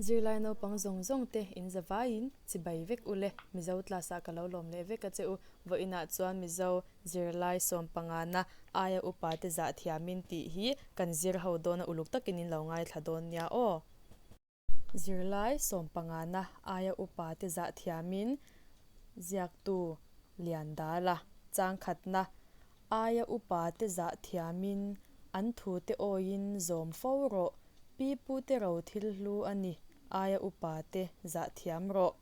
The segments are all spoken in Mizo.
Zirlai naupang zawng zawng te in zavaiin chibai vek ule Mizo class ah ka lo lawm leh vek a che u. Vawiinah chuan Mizo zirlai sawmpangana aia upa te zah thiamin tih hi kan zir ho dawn a uluk takin in lo ngaithla dawn nia aw. Zirlai sawmpangana aia upa te zah thiamin ziaktu lian dal a, changkhatna aia upa te zah thiamin an thu te awiin zawm fo rawh, pi pu te ro thil hlu a ni, aia upa te zah thiam rawh.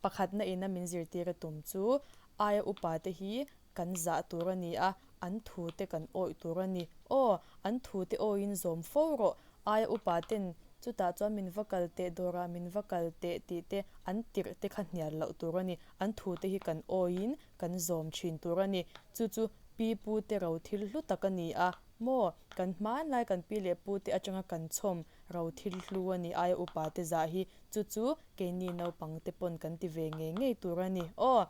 Pakhatna ina min zirtir a tum chu aia upa te hi kan zah tur a ni a, an thu te kan awih tur a ni. Aw, an thu te awiin zawm fo rawh, aia upa ten chutah chuan min va kal teh, dawrah min va kal teh tih te an tirh te kha hnial loh tur a ni. An thu te hi kan awiin kan zawm thin tur a ni. Chu chu pi pu te ro thil hlu tak a ni a, maw? Kan hmanlai kan pi leh pu te atanga kan chhawm ro thil hlu a ni aia upa te zah hi. Chu chu keini naupang te pawn kan ti ve ngei ngei tur a ni. Aw!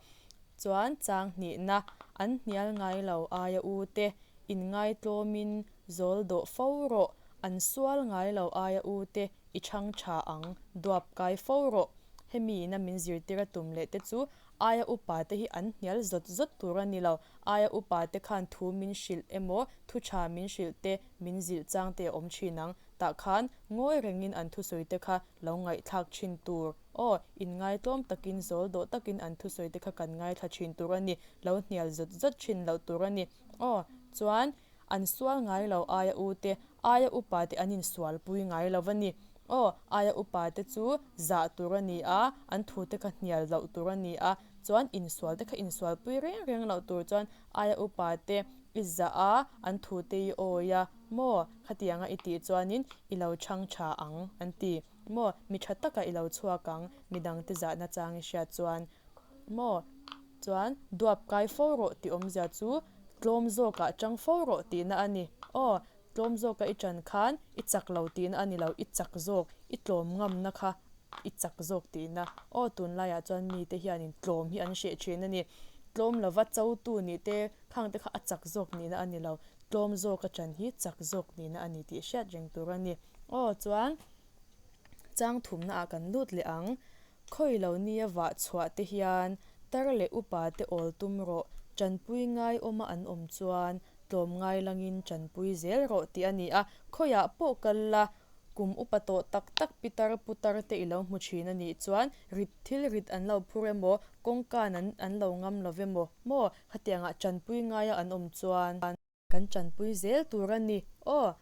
Chuan chang hnihna an hnial ngai lo aia u te inngaitlawmin zawl dawh fo rawh, an sual ngai lo aia u te i chhang tha ang, duap kai fo rawh. Hemi ina min zirtir a tum leh te chu aia upa te hi an hnial zawt zawt tur a ni lo. Aia upa te khan thu min hrilh emaw thu tha min hrilh te min zilh chang te a awm thin ang. Tah khan ngawi rengin an thusawi te kha lo ngaihthlak thin tur. Aw, inngaitlawm takin zawl dawh takin an thusawi te kha kan ngaithla thin tur a ni. Lo hnial zawt zawt thin loh tur a ni. Aw, chuan an sual ngai lo aia u te, aia upa te an insual pui ngai lo a ni. Aw, aia upa te chu zah tur a ni a, an thu te kha hnial loh tur a ni a, chuan insual te kha insual pui reng reng loh tur chuan aia upa te i zah a, an thu te i awi a, maw? Khatianga i tih chuanin i lo chhang tha ang, an ti. Maw? Mi tha taka i lo chhuak ang, midangte zahna chang i hriat chuan. Maw? Chuan duap kai fo rawh tih awmzia chu tlawm zawkah chang fo rawh tihna a ni. Aw, tlawm zawka i chan khan i chak lo tihna a ni lo, i chak zawk, i tlawm ngamna kha i chak zawk tihna. Aw, tunlaiah chuan mite hianin tlawm hi an hreh thin a ni. Tlawm lova chotu nih te khang te kha a chak zawk nihna a ni lo, tlawm zawka chan hi chak zawk nihna a ni tih hriat reng tur a ni. Aw, chuan chang thumnaah kan lut leh ang. Khawi lo nia vah chhuah te hian tar leh upa te awl tum rawh, tanpui ngai awma an awm chuan tlawm ngai langin tanpui zel rawh tih a ni a, khawiah pawh kal la, kum upa tawh tak tak pitar putar te i lo hmu thin a nih chuan rit thil rit an lo phur emaw, kawngkan an an lo ngam lo emaw maw khatiangah tanpui ngaia an awm chuan. Kan tanpui zel tur a ni. Aw,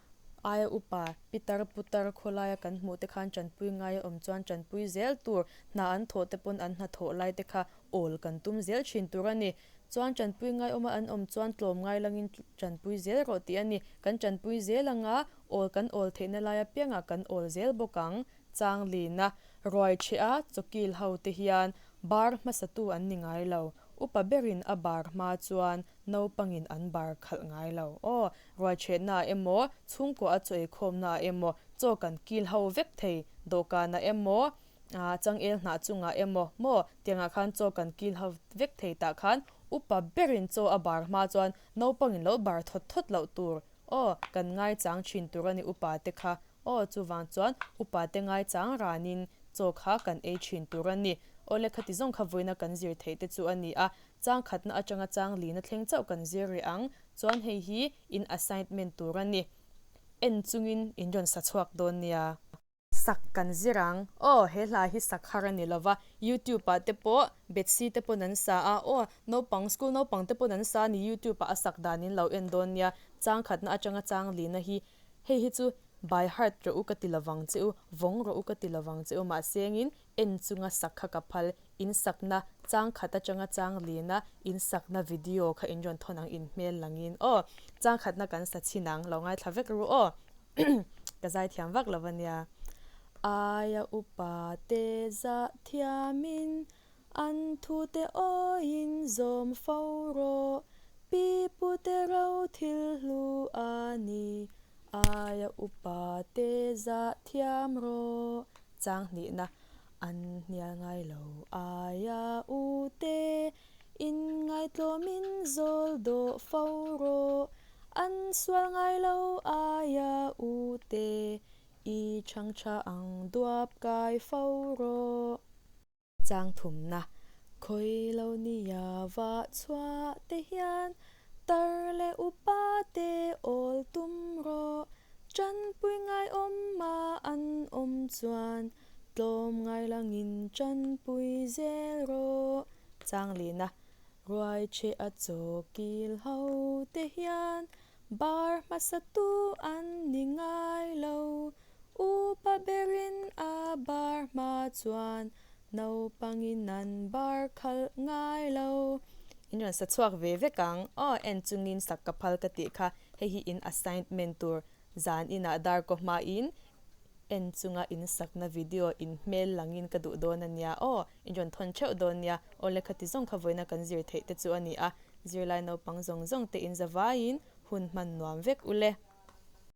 aia upa, pitar putar khawlaia kan hmuh te khan tanpui ngai a awm chuan tanpui zel tur, hna an thawh te pawn an hnathawh lai te kha awl kan tum zel thin tur a ni. Chuan tanpui ngai awma an awm chuan tlawm ngai langin tanpui zel rawh tih a ni. Kan tanpui zel anga awl kan awl theihna lai apiangah kan awl zel bawk ang. Changlina, Ruaichhia, Chawkil ho te hian bar hmasatu an ni ngai lo. Upa berin a bar hma chuan Naupangin an bar khalh ngai lo. Aw, ruaichhetnaah emaw, chhungkua a chaw eikhawmnaah emaw, chaw kan kil ho vek thei, dawhkanah emaw, changel hnah chungah emaw, maw, tiangah khan chaw kan kil ho vek thei tah khan upa berin chaw a bar hma chuan naupangin lo bar thawt thawt loh tur. Aw, kan ngaichang thin tur a ni upa te kha. Aw, chuvang chuan upa te ngaichang ranin chaw kha kan ei thin tur a ni. Aw le, khati zawng kha vawiina kan zir theih te chu a ni a, Chang khatna atanga chang lina thleng chauh kan zir rih ang, chuan hei hi in assignment tur a ni. En chungin in rawn sa chhuak dawn nia. Sak kan zir ang. Aw, he hla hi sak har a ni lova, YouTube ah te pawh Betsy te pawn an sa a, aw, naupang, school naupang te pawn an sa a ni, YouTube ah a sak dan in lo en dawn nia. Chang khatna atanga chang lina hi, hei hi chu by heart rawh u ka ti lovang che u, vawng rawh u ka ti lovang che u, mahse engin en chunga sak kha ka phal. In sakna chang khat atanga chang lina in sakna video kha in rawn thawn ang in hmel langin aw. Chang khatna kan sa chhin ang lo ngaithla vek ru aw. Ka zai thiam vak lo ania. Aia upa te zah thiamin an thu te awiin zawm fo rawh. Pi pu te ro thil hlu a ni. Aia upa te zah thiam rawh. Chang hnihna An hnial ngai lo aia u te, in ngaitlawmin zawl dawh fo rawh. An sual ngai lo aia u te, I chhang tha ang duap kai fo rawh. Chang thumna, Khawi lo nia vah chhuah te hian tar leh upa te awl tum rawh. Tanpui ngai awm a an awm chuan tlawm ngai langin tanpui zel rawh. Chang lina, Ruai che a chaw kil ho te hian bar hmasa tu an ni ngai lo. Upa berin a bar hma chuan naupangin an bar khalh ngai lo. In rawn sa chhuak ve vek ang. Aw, en chungin sak ka phal ka tih kha. Hei hi in assignment tur zan inah darkaw hmain en chunga in sakna video in hmel langin ka duh dawn a nia. Aw, in rawn thawn theuh dawn nia. Aw lekha ti zawng kha vawiina kan zir theih te chu a ni a. Zirlai naupang zawng zawng te in zavaiin hun hman nuam vek u le.